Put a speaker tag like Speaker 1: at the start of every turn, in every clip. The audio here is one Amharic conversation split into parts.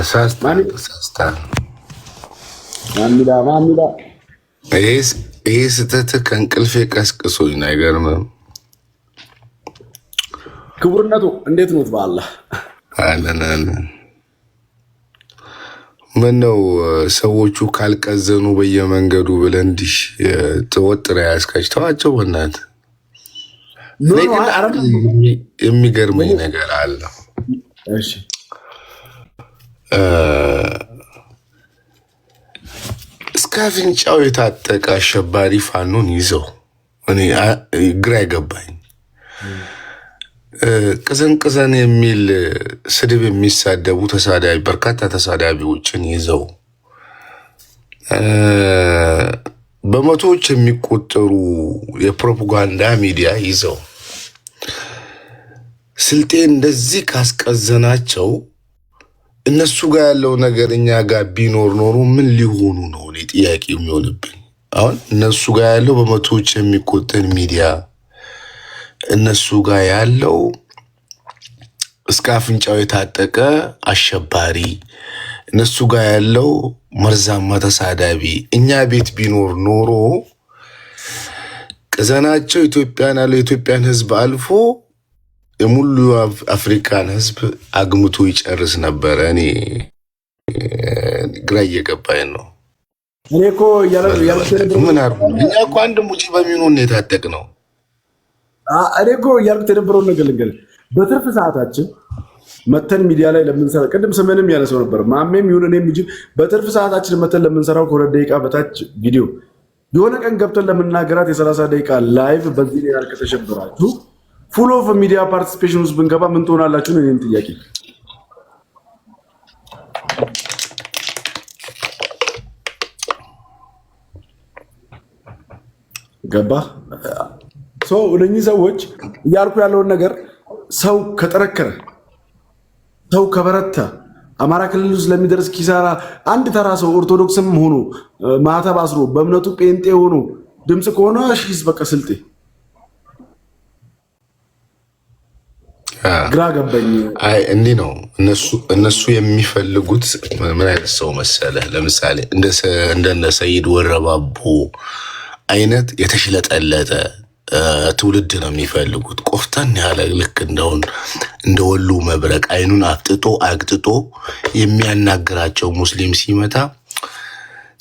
Speaker 1: ተሳስተሃል፣ ተሳስተሃል።
Speaker 2: ማሚላ ማሚላ
Speaker 1: ይሄ ስህተት ከእንቅልፌ ቀስቅሶኝ ነው። አይገርምም?
Speaker 2: ክቡርነቱ እንዴት ኖት? በአላህ።
Speaker 1: አለን አለን። ምነው ሰዎቹ ካልቀዘኑ በየመንገዱ ብለህ እንዲህ ተወጥረህ ያዝካቸው? ተዋቸው በእናትህ።
Speaker 2: No።
Speaker 1: እኔ
Speaker 2: No።
Speaker 1: ግን
Speaker 2: አረ።
Speaker 1: የሚገርመኝ ነገር አለ።
Speaker 2: እሺ።
Speaker 1: እስከ አፍንጫው የታጠቀ አሸባሪ ፋኖን ይዘው እኔ ግራ ይገባኝ። ቅዘን ቅዘን የሚል ስድብ የሚሳደቡ ተሳዳቢ በርካታ ተሳዳቢዎችን ይዘው በመቶዎች የሚቆጠሩ የፕሮፓጋንዳ ሚዲያ ይዘው ስልጤ እንደዚህ ካስቀዘናቸው እነሱ ጋር ያለው ነገር እኛ ጋር ቢኖር ኖሮ ምን ሊሆኑ ነው? እኔ ጥያቄ የሚሆንብኝ አሁን እነሱ ጋር ያለው በመቶዎች የሚቆጠር ሚዲያ፣ እነሱ ጋር ያለው እስከ አፍንጫው የታጠቀ አሸባሪ፣ እነሱ ጋር ያለው መርዛማ ተሳዳቢ እኛ ቤት ቢኖር ኖሮ ቅዘናቸው ኢትዮጵያን ያለው የኢትዮጵያን ሕዝብ አልፎ የሙሉ አፍሪካን ሕዝብ አግምቶ ይጨርስ ነበረ። እኔ ግራ እየገባኝ ነው።
Speaker 2: እኔ እኮ እያልኩት የነበረው
Speaker 1: ምን አርጉ? እኛ እኮ አንድ ሙጂብ አሚኑን የታጠቅ ነው።
Speaker 2: እኔ እኮ እያልኩት የነበረውን ነገር ልንገርህ። በትርፍ ሰዓታችን መተን ሚዲያ ላይ ለምንሰራ፣ ቅድም ስምንም ያነሰው ነበር ማሜም ይሁን እኔም እንጂ፣ በትርፍ ሰዓታችን መተን ለምንሰራው ከ2 ደቂቃ በታች ቪዲዮ፣ የሆነ ቀን ገብተን ለምናገራት የ30 ደቂቃ live በዚህ ላይ ከተሸበራችሁ full of media participation ውስጥ ብንገባ ምን ትሆናላችሁ ነው የእኔን ጥያቄ። ገባ? እነኚህ ሰዎች እያልኩ ያለውን ነገር ሰው ከጠረከረ፣ ሰው ከበረታ፣ አማራ ክልል ውስጥ ለሚደርስ ኪሳራ አንድ ተራ ሰው ኦርቶዶክስም ሆኖ ማተብ አስሮ በእምነቱ ጴንጤ ሆኖ ድምፅ ከሆነ ሺዝ በቃ ስልጤ ግራ ገባኝ።
Speaker 1: አይ እንዲህ ነው። እነሱ የሚፈልጉት ምን አይነት ሰው መሰለህ? ለምሳሌ እንደነ ሰይድ ወረባቦ አይነት የተሽለጠለጠ ትውልድ ነው የሚፈልጉት። ቆፍጠን ያለ፣ ልክ እንደውን እንደ ወሎ መብረቅ አይኑን አፍጥጦ አግጥጦ የሚያናግራቸው፣ ሙስሊም ሲመታ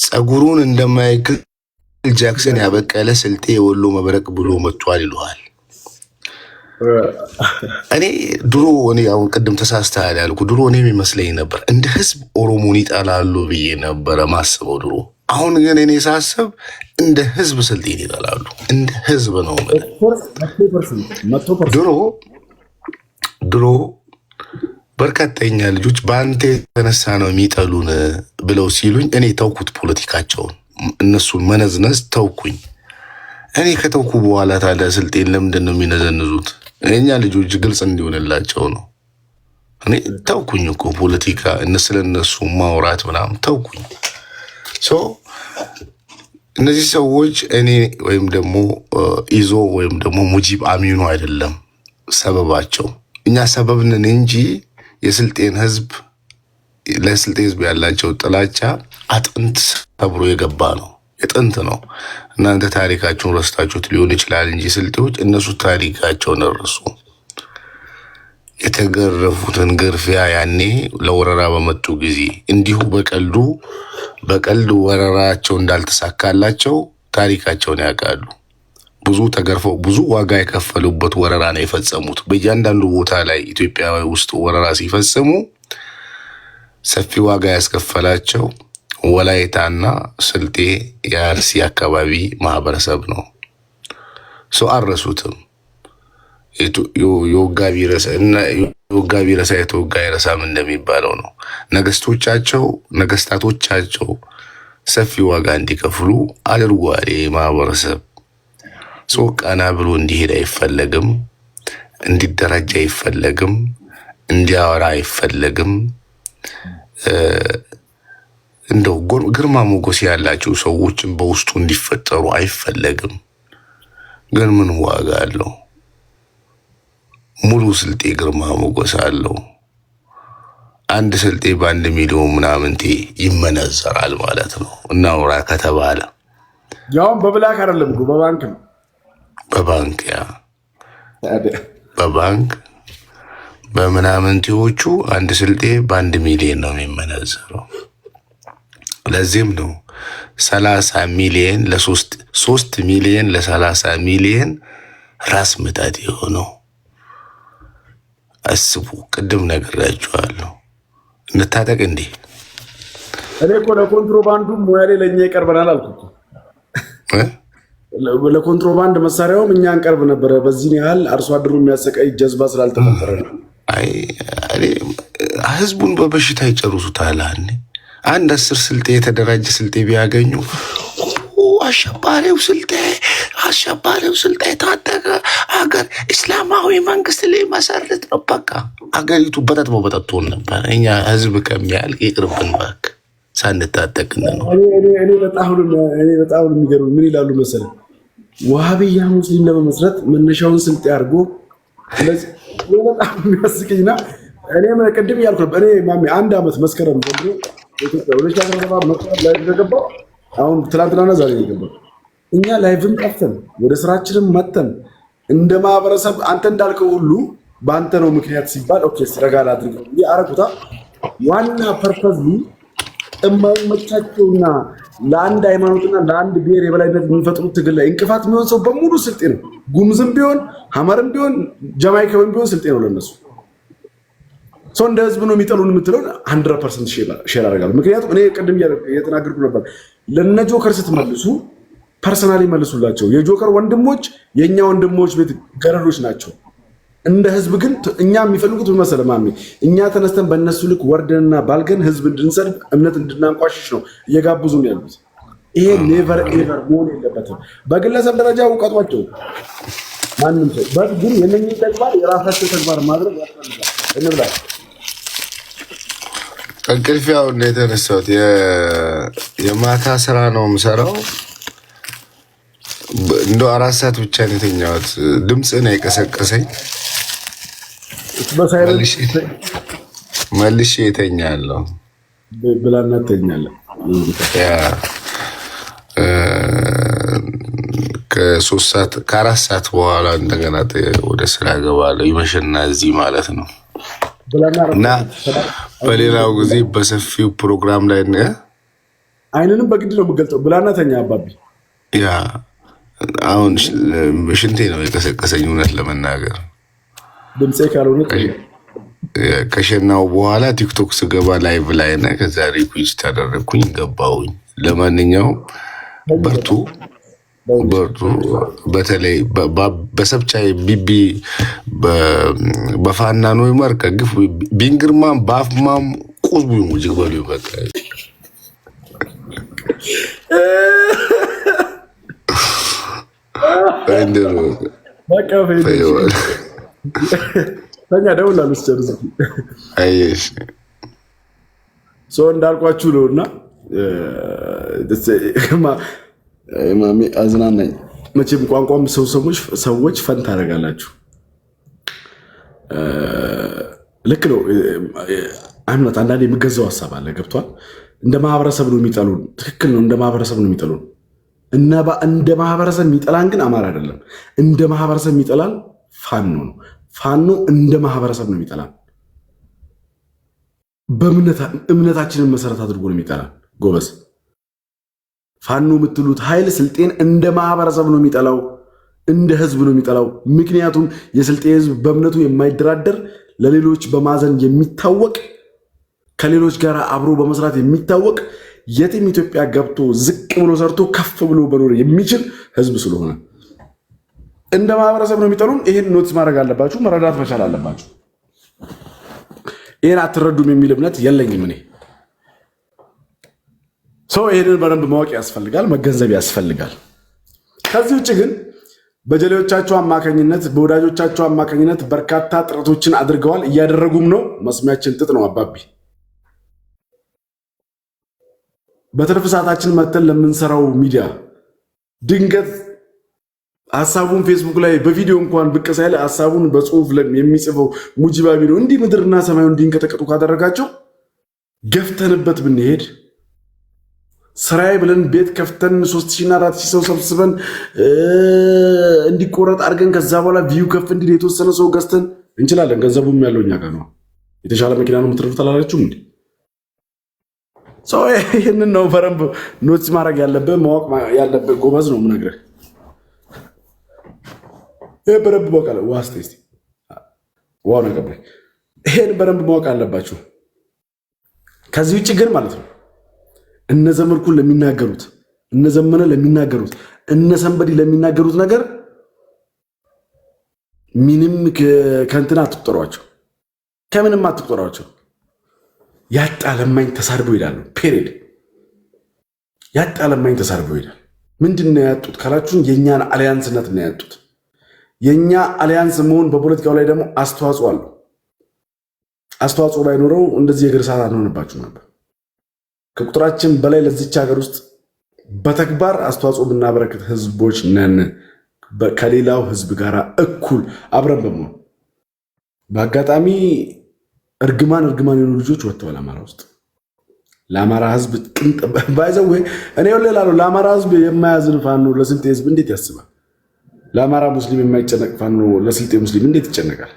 Speaker 1: ጸጉሩን እንደ ማይክል ጃክሰን ያበቀለ ስልጤ የወሎ መብረቅ ብሎ መጥቷል ይለዋል። እኔ ድሮ እኔ አሁን ቅድም ተሳስተሃል ያልኩ ድሮ እኔም ይመስለኝ ነበር እንደ ህዝብ ኦሮሞን ይጠላሉ ብዬ ነበረ ማስበው ድሮ። አሁን ግን እኔ ሳስብ እንደ ህዝብ ስልጤን ይጠላሉ። እንደ ህዝብ ነው የምልህ።
Speaker 2: 100%፣ 100%።
Speaker 1: ድሮ ድሮ በርካታ የኛ ልጆች በአንተ የተነሳ ነው የሚጠሉን ብለው ሲሉኝ እኔ ተውኩት ፖለቲካቸውን፣ እነሱን መነዝነዝ ተውኩኝ። እኔ ከተውኩ በኋላ ታዲያ ስልጤን ለምንድን ነው የሚነዘንዙት? የእኛ ልጆች ግልጽ እንዲሆንላቸው ነው። እኔ ተውኩኝ እኮ ፖለቲካ ስለእነሱ ማውራት ምናምን ተውኩኝ። So እነዚህ ሰዎች እኔ ወይም ደግሞ ኢዞ ወይም ደግሞ ሙጂብ አሚኑ አይደለም ሰበባቸው። እኛ ሰበብ ነን እንጂ የስልጤን ህዝብ ለስልጤ ህዝብ ያላቸው ጥላቻ አጥንት ሰብሮ የገባ ነው፣ የጥንት ነው። እናንተ ታሪካቸውን ረስታችሁት ሊሆን ይችላል እንጂ ስልጤዎች እነሱ ታሪካቸውን ረሱ። የተገረፉትን ግርፊያ ያኔ ለወረራ በመጡ ጊዜ እንዲሁ በቀልዱ በቀልድ ወረራቸው እንዳልተሳካላቸው ታሪካቸውን ያውቃሉ። ብዙ ተገርፈው ብዙ ዋጋ የከፈሉበት ወረራ ነው የፈጸሙት። በእያንዳንዱ ቦታ ላይ ኢትዮጵያ ውስጥ ወረራ ሲፈጽሙ ሰፊ ዋጋ ያስከፈላቸው ወላይታና ስልጤ የአርሲ አካባቢ ማህበረሰብ ነው። ሰው አልረሱትም። የወጋ ቢረሳ የተወጋ አይረሳም እንደሚባለው ነው። ነገስቶቻቸው ነገስታቶቻቸው ሰፊ ዋጋ እንዲከፍሉ አድርጓል። ማህበረሰብ ሰው ቀና ብሎ እንዲሄድ አይፈለግም። እንዲደራጅ አይፈለግም። እንዲያወራ አይፈለግም። እንደው ግርማ ሞገስ ያላቸው ሰዎችን በውስጡ እንዲፈጠሩ አይፈለግም። ግን ምን ዋጋ አለው? ሙሉ ስልጤ ግርማ ሞገስ አለው። አንድ ስልጤ በ1 ሚሊዮን ምናምንቴ ይመነዘራል ማለት ነው። እናውራ ከተባለ
Speaker 2: ያውም በ black አይደለም እኮ፣ በባንክ ነው።
Speaker 1: በባንክ፣ yeah፣ በባንክ በምናምንቴዎቹ አንድ ስልጤ በ1 ሚሊዮን ነው የሚመነዘረው። ለዚህም ነው 30 ሚሊየን ለሶስት 3 ሚሊየን ለ30 ሚሊየን ራስ ምታት የሆነው። አስቡ። ቅድም ነግሬያችኋለሁ። እንታጠቅ እንዴ?
Speaker 2: እኔ እኮ ለኮንትሮባንዱ ሞያሌ ለእኛ ይቀርበናል አልኩ እኮ። ለኮንትሮባንድ መሳሪያውም እኛ እንቀርብ ነበረ። በዚህን ያህል አርሶ አደሩ የሚያሰቃይ ጀዝባ ስላልተፈጠረ ነው።
Speaker 1: አይ፣ እኔ ህዝቡን በበሽታ ይጨርሱታል። አንድ 10 ስልጤ፣ የተደራጀ ስልጤ ቢያገኙ አሸባሪው ስልጤ፣ አሸባሪው ስልጤ ታጠቀ፣ አገር እስላማዊ መንግስት ሊመሰርት ነው። በቃ አገሪቱ በጠጥ በበጠጥ ትሆን ነበር። እኛ ህዝብ ከሚያልቅ ይቅርብን እባክህ፣ ሳንታጠቅ ነው።
Speaker 2: እኔ በጣም ነው የሚገርመኝ። ምን ይላሉ መሰለህ? ዋሃብያ ሙስሊም ለመመስረት መነሻውን ስልጤ አድርጎ፣ ስለዚህ እኔ በጣም የሚያስቀኝና እኔ ቅድም እያልኩ ነበር። እኔ ማሜ አንድ ዓመት መስከረም ዘንድሮ ኢትዮጵያ 2017 መስከረም ላይ ከገባሁ አሁን ትናንትናና ዛሬ ነው የገባው። እኛ live ም ጠፍተን ወደ ስራችንም መተን እንደ ማህበረሰብ አንተ እንዳልከው ሁሉ በአንተ ነው ምክንያት ሲባል okay ረጋ ላድርገው ብዬ አረኩታ። ዋና purpose የማይመቻቸውና ለአንድ ሃይማኖትና ለአንድ ብሔር የበላይነት የሚፈጥሩት ትግል ላይ እንቅፋት የሚሆን ሰው በሙሉ ስልጤ ነው። ጉምዝም ቢሆን፣ ሀመርም ቢሆን፣ ጀማይካዊም ቢሆን ስልጤ ነው ለነሱ። ሰው እንደ ህዝብ ነው የሚጠሉን የምትለውን 100% share አደርጋለሁ። ምክንያቱም እኔ ቅድም እየተናገርኩ ነበር። ለነ ጆከር ስትመልሱ personally መልሱላቸው። የጆከር ወንድሞች የእኛ ወንድሞች ቤት ገረዶች ናቸው። እንደ ህዝብ ግን እኛ የሚፈልጉት ምን መሰለህ ማሜ፣ እኛ ተነስተን በእነሱ ልክ ወርደንና ባልገን ህዝብ እንድንሰድብ፣ እምነት እንድናንቋሽሽ ነው እየጋብዙን ያሉት። ይሄ never ever መሆን የለበትም። በግለሰብ ደረጃ እውቀቷቸው ማንም ሰው ግን የነኝን ተግባር የራሳቸው ተግባር ማድረግ ያስፈልጋል። እንብላ።
Speaker 1: እንቅልፍ ያው ነው የተነሳሁት። የማታ ስራ ነው የምሰራው። እንደው 4 ሰዓት ብቻ ነው የተኛሁት። ድምፅ ነው የቀሰቀሰኝ።
Speaker 2: በ silent
Speaker 1: መልሼ የተኛለሁ።
Speaker 2: ብላና ትተኛለህ።
Speaker 1: Yeah፣ ከ3 ሰዓት ከ4 ሰዓት በኋላ እንደገና ወደ ስራ እገባለሁ። ይመሽና እዚህ ማለት ነው።
Speaker 2: ብላና
Speaker 1: እና በሌላው ጊዜ በሰፊው ፕሮግራም ላይ
Speaker 2: አይንንም በግድ ነው የምገልጠው። ብላና ተኛ አባቢ።
Speaker 1: Yeah፣ አሁን ሽንቴ ነው የቀሰቀሰኝ እውነት ለመናገር።
Speaker 2: ድምፄ ካልሆነ
Speaker 1: ከሸናው በኋላ ቲክቶክ ስገባ live ላይ ነ ከዛ request ያደረግኩኝ ገባሁኝ። ለማንኛውም በርቱ በርቱ። በተለይ በሰብቻይ ቢቢ በፋና ነው ይመርከ ግፍ ቢንግርማም ባፍማም ቁዝቡ ጅግበሉ በቃ።
Speaker 2: በቃ ተኛ፣ እደውልልሃለሁ ስጨርስ።
Speaker 1: አየሽ።
Speaker 2: ሰው እንዳልኳችሁ ነው እና ማሜ አዝናናኝ። መቼም ቋንቋም ሰው ሰዎች fun ታደርጋላችሁ። ልክ ነው። እምነት አንዳንድ የሚገዛው ሀሳብ አለ። ገብቷል። እንደ ማህበረሰብ ነው የሚጠሉን። ትክክል ነው። እንደ ማህበረሰብ ነው የሚጠሉን። እንደ ማህበረሰብ የሚጠላን ግን አማራ አይደለም። እንደ ማህበረሰብ የሚጠላን ፋኖ ነው። ፋኖ እንደ ማህበረሰብ ነው የሚጠላን። በእምነታችንን መሰረት አድርጎ ነው የሚጠላን። ጎበዝ፣ ፋኖ የምትሉት ኃይል ስልጤን እንደ ማህበረሰብ ነው የሚጠላው፣ እንደ ህዝብ ነው የሚጠላው። ምክንያቱም የስልጤ ህዝብ በእምነቱ የማይደራደር፣ ለሌሎች በማዘን የሚታወቅ፣ ከሌሎች ጋር አብሮ በመስራት የሚታወቅ፣ የትም ኢትዮጵያ ገብቶ ዝቅ ብሎ ሰርቶ ከፍ ብሎ መኖር የሚችል ህዝብ ስለሆነ እንደ ማህበረሰብ ነው የሚጠሉን። ይህን notice ማድረግ አለባችሁ፣ መረዳት መቻል አለባችሁ። ይህን አትረዱም የሚል እምነት የለኝም እኔ። ሰው ይህንን በደንብ ማወቅ ያስፈልጋል፣ መገንዘብ ያስፈልጋል። ከዚህ ውጭ ግን በጀሌዎቻቸው አማካኝነት፣ በወዳጆቻቸው አማካኝነት በርካታ ጥረቶችን አድርገዋል፣ እያደረጉም ነው። መስሚያችን ጥጥ ነው አባቢ። በትርፍ ሰዓታችን መተን ለምንሰራው ሚዲያ ድንገት ሀሳቡን ፌስቡክ ላይ በቪዲዮ እንኳን ብቅ ሳይል ሀሳቡን በጽሁፍ የሚጽፈው ሙጂብ አቢ ነው። እንዲህ ምድርና ሰማዩ እንዲንቀጠቀጡ ካደረጋቸው ገፍተንበት ብንሄድ፣ ስራዬ ብለን ቤት ከፍተን 3,000ና 4,000 ሰው ሰብስበን እንዲቆረጥ አድርገን ከዛ በኋላ view ከፍ እንዲል የተወሰነ ሰው ገዝተን እንችላለን። ገንዘቡም ያለው እኛ ጋር ነው። የተሻለ መኪና ነው የምትረዱት አላላችሁም እንዴ? ይህንን ነው በደንብ note ማድረግ ያለብህ፣ ማወቅ ያለብህ። ጎበዝ ነው የምነግርህ። ይህ በደንብ ማወቅ አለ። ውሃ እስኪ ውሃ ነው። ይሄን በደንብ ማወቅ አለባችሁ። ከዚህ ውጭ ግን ማለት ነው እነ ዘመድኩን ለሚናገሩት፣ እነ ዘመነ ለሚናገሩት፣ እነ ሰንበዲ ለሚናገሩት ነገር ምንም ከእንትን አትቁጠሯቸው፣ ከምንም አትቁጠሯቸው። ያጣ ለማኝ ተሳድቦ ይላሉ። Period። ያጣ ለማኝ ተሳድቦ ይላል። ምንድን ነው ያጡት ካላችሁን የእኛን alliance ነት ነው ያጡት። የእኛ alliance መሆን በፖለቲካው ላይ ደግሞ አስተዋጽኦ አለው። አስተዋጽኦ ባይኖረው እንደዚህ የእግር እሳት አንሆንባችሁ ነበር። ከቁጥራችን በላይ ለዚች ሀገር ውስጥ በተግባር አስተዋጽኦ ብናበረክት ህዝቦች ነን። ከሌላው ህዝብ ጋር እኩል አብረን በመሆን በአጋጣሚ እርግማን እርግማን የሆኑ ልጆች ወጥተዋል አማራ ውስጥ። ለአማራ ህዝብ ቅንጥ by the way እኔ ሌላ ለአማራ ህዝብ የማያዝን ፋኖ ለስልጤ ህዝብ እንዴት ያስባል? ለአማራ ሙስሊም የማይጨነቅ ፋኖ ለስልጤ ሙስሊም እንዴት ይጨነቃል?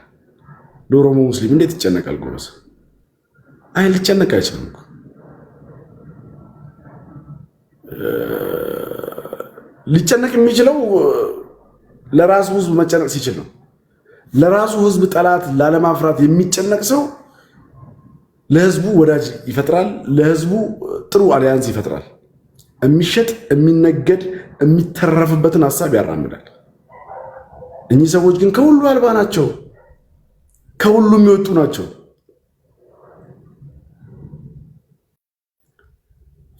Speaker 2: ለኦሮሞ ሙስሊም እንዴት ይጨነቃል? ጎበዝ፣ አይ ሊጨነቅ አይችልም እኮ። ሊጨነቅ የሚችለው ለራሱ ህዝብ መጨነቅ ሲችል ነው። ለራሱ ህዝብ ጠላት ላለማፍራት የሚጨነቅ ሰው ለህዝቡ ወዳጅ ይፈጥራል። ለህዝቡ ጥሩ alliance ይፈጥራል። የሚሸጥ፣ የሚነገድ፣ የሚተረፍበትን ሀሳብ ያራምዳል። እኚህ ሰዎች ግን ከሁሉ አልባ ናቸው። ከሁሉ የሚወጡ ናቸው።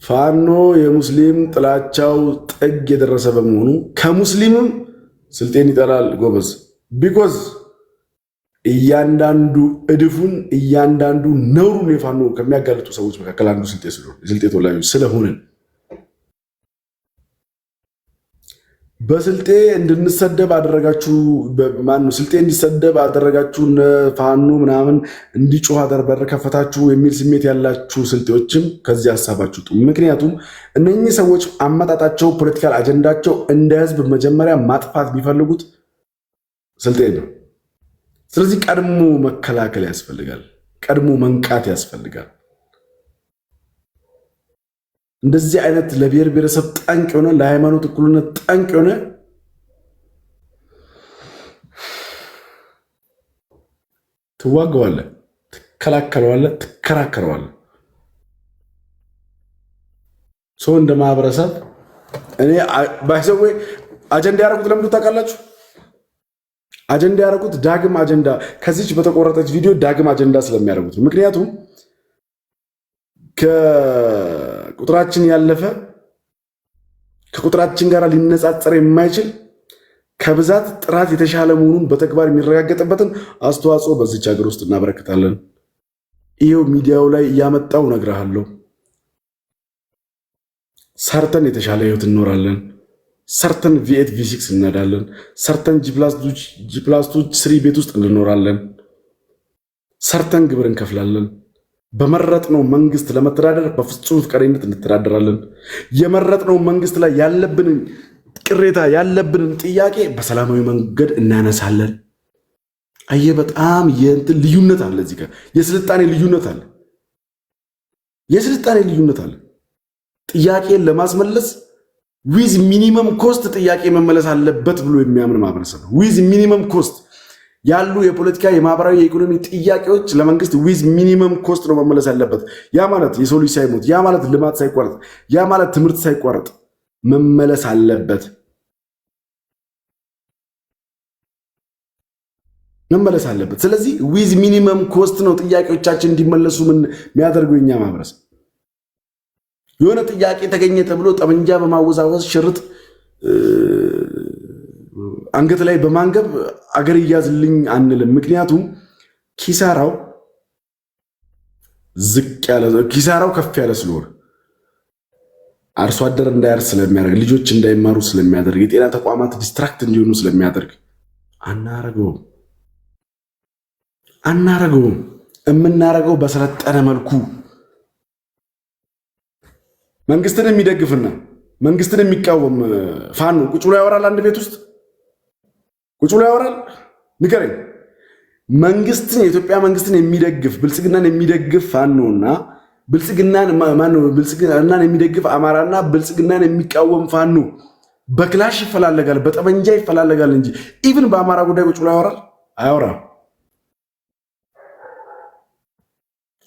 Speaker 2: ፋኖ የሙስሊም ጥላቻው ጥግ የደረሰ በመሆኑ ከሙስሊምም ስልጤን ይጠላል ጎበዝ። Because እያንዳንዱ እድፉን፣ እያንዳንዱ ነውሩን የፋኖ ከሚያጋልጡ ሰዎች መካከል አንዱ ስልጤ ስለሆነ፣ የስልጤ ተወላጆች ስለሆንን፣ በስልጤ እንድንሰደብ አደረጋችሁ። ማነው ስልጤ እንዲሰደብ አደረጋችሁ፣ ፋኖ ምናምን እንዲጮህ በር ከፈታችሁ የሚል ስሜት ያላችሁ ስልጤዎችም ከዚህ ሀሳባችሁ ውጡ። ምክንያቱም እነኚህ ሰዎች አመጣጣቸው፣ political አጀንዳቸው እንደ ህዝብ መጀመሪያ ማጥፋት ቢፈልጉት ስልጤ ነው። ስለዚህ ቀድሞ መከላከል ያስፈልጋል። ቀድሞ መንቃት ያስፈልጋል። እንደዚህ አይነት ለብሔር ብሔረሰብ ጠንቅ የሆነ፣ ለሃይማኖት እኩልነት ጠንቅ የሆነ ትዋገዋለህ፣ ትከላከለዋለህ፣ ትከራከረዋለህ። ሰው እንደ ማህበረሰብ እኔ by the way አጀንዳ ያደረጉት ለምንድን ታውቃላችሁ? አጀንዳ ያደረጉት ዳግም አጀንዳ ከዚች በተቆረጠች ቪዲዮ ዳግም አጀንዳ ስለሚያደርጉት ነው። ምክንያቱም ከቁጥራችን ያለፈ፣ ከቁጥራችን ጋር ሊነጻጸር የማይችል፣ ከብዛት ጥራት የተሻለ መሆኑን በተግባር የሚረጋገጥበትን አስተዋጽኦ በዚች ሀገር ውስጥ እናበረክታለን። ይኸው ሚዲያው ላይ እያመጣው እነግርሃለሁ። ሰርተን የተሻለ ህይወት እንኖራለን። ሰርተን V8 V6 እንነዳለን። ሰርተን G+2 3 ቤት ውስጥ እንኖራለን። ሰርተን ግብር እንከፍላለን። በመረጥነው መንግስት ለመተዳደር በፍጹም ፈቃደኝነት እንተዳደራለን። የመረጥነው መንግስት ላይ ያለብንን ቅሬታ፣ ያለብንን ጥያቄ በሰላማዊ መንገድ እናነሳለን። አየህ፣ በጣም የእንትን ልዩነት አለ እዚህ ጋር፣ የስልጣኔ ልዩነት አለ። የስልጣኔ ልዩነት አለ። ጥያቄን ለማስመለስ with minimum cost ጥያቄ መመለስ አለበት ብሎ የሚያምን ማህበረሰብ ነው። With minimum cost ያሉ የፖለቲካ፣ የማህበራዊ፣ የኢኮኖሚ ጥያቄዎች ለመንግስት with minimum cost ነው መመለስ ያለበት። ያ ማለት የሰው ልጅ ሳይሞት፣ ያ ማለት ልማት ሳይቋረጥ፣ ያ ማለት ትምህርት ሳይቋረጥ መመለስ አለበት፣ መመለስ አለበት። ስለዚህ with minimum cost ነው ጥያቄዎቻችን እንዲመለሱ ምን የሚያደርገው የኛ ማህበረሰብ። የሆነ ጥያቄ ተገኘ ተብሎ ጠመንጃ በማወዛወዝ፣ ሽርጥ አንገት ላይ በማንገብ አገር እያዝልኝ አንልም። ምክንያቱም ኪሳራው ዝቅ ያለ፣ ኪሳራው ከፍ ያለ ስለሆነ። አርሶ አደር እንዳያርስ ስለሚያደርግ፣ ልጆች እንዳይማሩ ስለሚያደርግ፣ የጤና ተቋማት destruct እንዲሆኑ ስለሚያደርግ አናረገውም፣ አናረገውም። የምናረገው በሰለጠነ መልኩ መንግስትን የሚደግፍና መንግስትን የሚቃወም ፋኖ ቁጭ ብሎ ያወራል? አንድ ቤት ውስጥ ቁጭ ብሎ ያወራል? ንገረኝ። መንግስትን፣ የኢትዮጵያ መንግስትን የሚደግፍ፣ ብልጽግናን የሚደግፍ ፋኖና ብልጽግናን ማነው፣ ብልጽግናን የሚደግፍ አማራና ብልጽግናን የሚቃወም ፋኖ በክላሽ ይፈላለጋል፣ በጠመንጃ ይፈላለጋል እንጂ even በአማራ ጉዳይ ቁጭ ብሎ ያወራል? አያወራም፣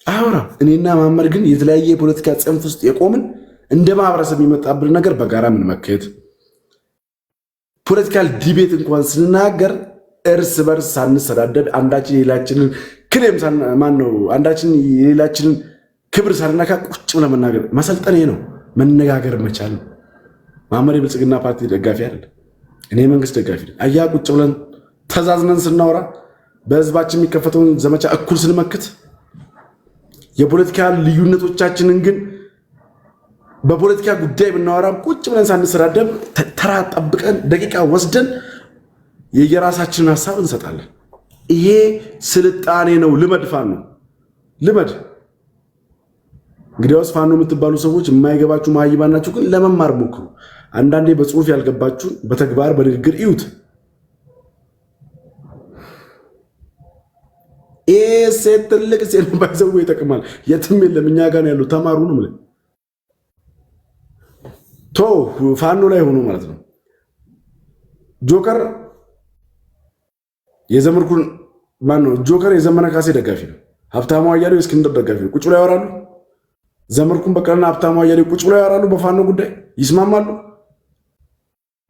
Speaker 2: አያወራም። እኔና ማመር ግን የተለያየ የፖለቲካ ጽንፍ ውስጥ የቆምን፣ እንደ ማህበረሰብ የሚመጣብን ነገር በጋራ የምንመክት፣ political debate እንኳን ስንናገር እርስ በርስ ሳንሰዳደብ፣ አንዳችን የሌላችንን claim ማነው አንዳችን የሌላችንን ክብር ሳንነካ ቁጭ ብለን መናገር መሰልጠን ይሄ ነው። መነጋገር መቻል ነው። ማመር የብልጽግና ፓርቲ ደጋፊ አይደለም። እኔ የመንግስት ደጋፊ ነኝ። አያ ቁጭ ብለን ተዛዝነን ስናወራ፣ በህዝባችን የሚከፈተውን ዘመቻ እኩል ስንመክት፣ የፖለቲካ ልዩነቶቻችንን ግን በፖለቲካ ጉዳይ ብናወራም ቁጭ ብለን ሳንሰዳደብ ተራ ጠብቀን ደቂቃ ወስደን የየራሳችንን ሀሳብ እንሰጣለን። ይሄ ስልጣኔ ነው። ልመድ፣ ፋኖ ልመድ። እንግዲያውስ ፋኖ የምትባሉ ሰዎች የማይገባችሁ መሀይማን ናችሁ፣ ግን ለመማር ሞክሩ። አንዳንዴ በጽሁፍ ያልገባችሁን በተግባር በንግግር እዩት። ይሄ ሴት ትልቅ ሴት ባይዘው ይጠቅማል። የትም የለም፣ እኛ ጋር ነው ያለው። ተማሩ ነው የምልህ። ቶ ፋኖ ላይ ሆኖ ማለት ነው። ጆከር የዘመድኩን ማን ነው? ጆከር የዘመነ ካሴ ደጋፊ ነው። ሀብታሙ አያሌው የእስክንድር ደጋፊ ነው። ቁጭ ብለው ያወራሉ። ዘመድኩን በቀለና ሀብታሙ አያሌው ቁጭ ብለው ያወራሉ። በፋኖ ጉዳይ ይስማማሉ።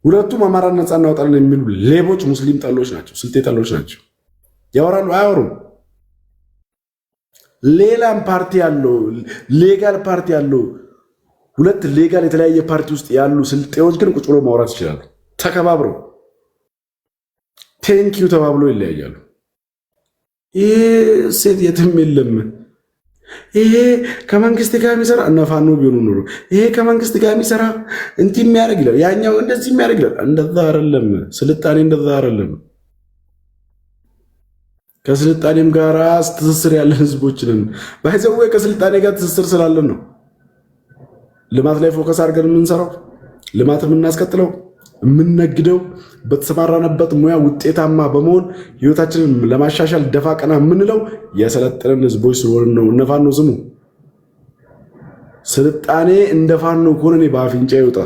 Speaker 2: ሁለቱም አማራን ነፃ እናወጣለን የሚሉ ሌቦች፣ ሙስሊም ጠሎች ናቸው፣ ስልጤ ጠሎች ናቸው። ያወራሉ? አያወሩም። ሌላም ፓርቲ ያለው፣ legal ፓርቲ ያለው፣ ሁለት legal የተለያየ ፓርቲ ውስጥ ያሉ ስልጤዎች ግን ቁጭ ብሎ ማውራት ይችላሉ። ተከባብረው thank you ተባብሎ ይለያያሉ። ይሄ ሴት የትም የለም። ይሄ ከመንግስት ጋር የሚሰራ እነ ፋኖ ቢሆኑ ኖሮ ይሄ ከመንግስት ጋር የሚሰራ እንዲህ የሚያደርግ ይላል፣ ያኛው እንደዚህ የሚያደርግ ይላል። እንደዛ አይደለም ስልጣኔ፣ እንደዛ አይደለም። ከስልጣኔም ጋር ትስስር ያለን ህዝቦች ነን። By the way ከስልጣኔ ጋር ትስስር ስላለን ነው ልማት ላይ focus አድርገን የምንሰራው፣ ልማት የምናስቀጥለው፣ የምንነግደው፣ በተሰማራንበት ሙያ ውጤታማ በመሆን ህይወታችንን ለማሻሻል ደፋ ቀና የምንለው የሰለጠንን ህዝቦች ስለሆንን ነው። እነ ፋኖ ስሙ፣ ስልጣኔ እንደ ፋኖ ከሆነ እኔ በአፍንጫ ይውጣ።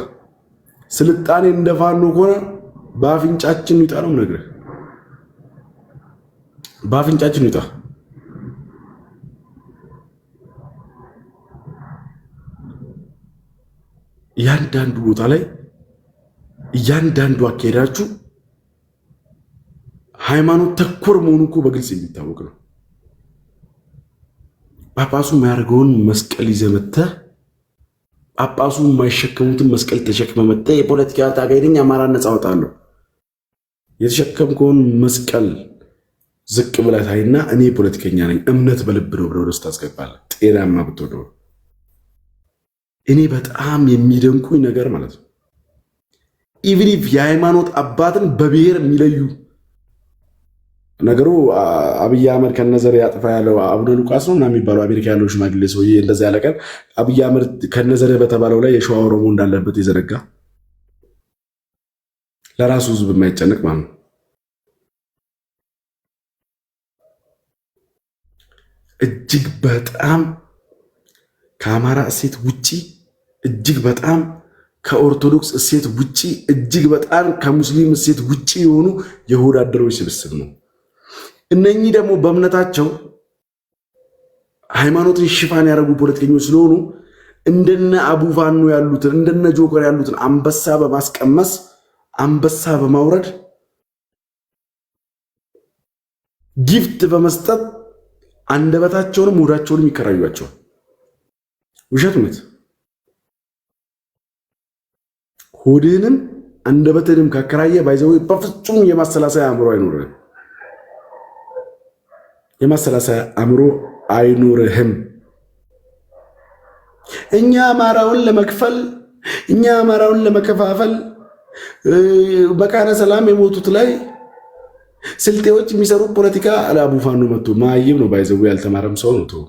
Speaker 2: ስልጣኔ እንደ ፋኖ ከሆነ በአፍንጫችን ይውጣ ነው የምነግርህ። በአፍንጫችን ይውጣ። እያንዳንዱ ቦታ ላይ እያንዳንዱ አካሄዳችሁ ሃይማኖት ተኮር መሆኑ እኮ በግልጽ የሚታወቅ ነው። ጳጳሱ የማያደርገውን መስቀል ይዘህ መጥተህ፣ ጳጳሱ የማይሸከሙትን መስቀል ተሸክመህ መጥተህ የፖለቲካ ታጋይ ነኝ፣ አማራን ነፃ አወጣለሁ። የተሸከምከውን መስቀል ዝቅ ብለህ ታይና እኔ ፖለቲከኛ ነኝ፣ እምነት በልብ ነው ብለህ ወደ ውስጥ ታስገባለህ። ጤናማ ብትሆን እኔ በጣም የሚደንቁኝ ነገር ማለት ነው even if የሃይማኖት አባትን በብሔር የሚለዩ ነገሩ አብይ አህመድ ከነዘር ያጥፋ ያለው አቡነ ሉቃስ ነው ምናምን የሚባለው አሜሪካ ያለው ሽማግሌ ሰውዬ እንደዛ ያለ ቀን አብይ አህመድ ከነዘር በተባለው ላይ የሸዋ ኦሮሞ እንዳለበት የዘነጋ፣ ለራሱ ህዝብ የማይጨነቅ ማለት ነው። እጅግ በጣም ከአማራ እሴት ውጪ፣ እጅግ በጣም ከኦርቶዶክስ እሴት ውጪ፣ እጅግ በጣም ከሙስሊም እሴት ውጪ የሆኑ የሆድ አደሮች ስብስብ ነው። እነኚህ ደግሞ በእምነታቸው ሃይማኖትን ሽፋን ያደረጉ ፖለቲከኞች ስለሆኑ እንደነ አቡፋኖ ያሉትን፣ እንደነ ጆከር ያሉትን አንበሳ በማስቀመስ፣ አንበሳ በማውረድ፣ gift በመስጠት አንደበታቸውንም ሆዳቸውንም ይከራዩቸዋል። ውሸት እውነት ሆድህንም አንደበትህንም ካከራየ by the way በፍጹም የማሰላሰያ አእምሮ አይኖርህም። የማሰላሰያ አእምሮ አይኖርህም። እኛ አማራውን ለመክፈል እኛ አማራውን ለመከፋፈል መካነ ሰላም የሞቱት ላይ ስልጤዎች የሚሰሩት ፖለቲካ አቡ ፋኖ መጥቶ ማይም ነው by the way፣ ያልተማረም ሰው ነው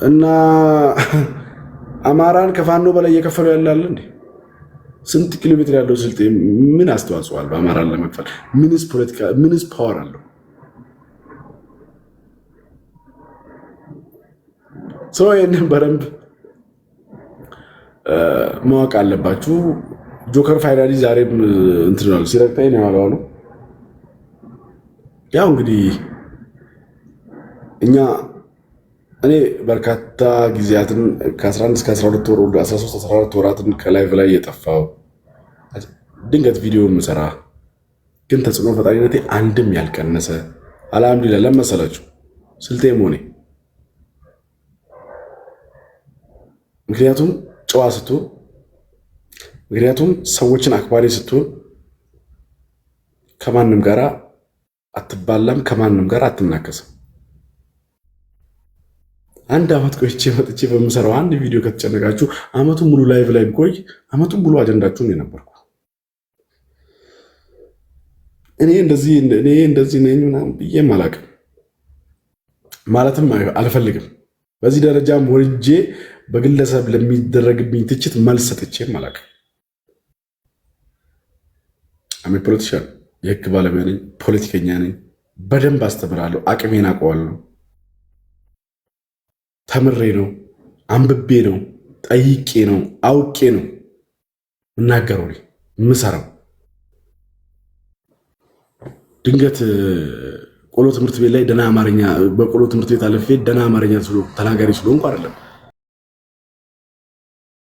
Speaker 2: እና አማራን ከፋኖ በላይ እየከፈለው ያላለ እንዴ? ስንት ኪሎ ሜትር ያለው ስልጤ ምን አስተዋጽኦ አለው አማራን ለመክፈል? ምንስ ፖለቲካ ምንስ power አለው? ሰው ይህንን በደንብ ማወቅ አለባችሁ። ጆከር finally ዛሬም እንትን ነው ሲረግጠኝ ነው ያለው አሉ። ያው እንግዲህ እኛ እኔ በርካታ ጊዜያትን ከ11 እስከ 12 ወር 13 14 ወራትን ከ live ላይ የጠፋው ድንገት ቪዲዮ የምሰራ ግን ተጽዕኖ ፈጣሪነቴ አንድም ያልቀነሰ አልሐምዱሊላህ ለመሰላችሁ ስልጤ መሆኔ። ምክንያቱም ጨዋ ስትሆን፣ ምክንያቱም ሰዎችን አክባሪ ስትሆን ከማንም ጋር አትባላም፣ ከማንም ጋር አትናከስም። አንድ አመት ቆይቼ መጥቼ በምሰራው አንድ ቪዲዮ ከተጨነቃችሁ አመቱን ሙሉ live ላይ ብቆይ አመቱን ሙሉ አጀንዳችሁን የነበርኩ እኔ እንደዚህ ነኝ ምናምን ብዬም አላውቅም፣ ማለትም አልፈልግም። በዚህ ደረጃም ወርጄ በግለሰብ ለሚደረግብኝ ትችት መልስ ሰጥቼም አላውቅም። I'm a politician፣ የህግ ባለሙያ ነኝ፣ ፖለቲከኛ ነኝ። በደንብ አስተምራለሁ፣ አቅሜን አውቀዋለሁ። ተምሬ ነው፣ አንብቤ ነው፣ ጠይቄ ነው፣ አውቄ ነው የምናገረው የምሰራው። ድንገት ቆሎ ትምህርት ቤት ላይ ደህና አማርኛ በቆሎ ትምህርት ቤት አልፌ ደህና አማርኛ ተናጋሪ ስለሆንኩ አይደለም።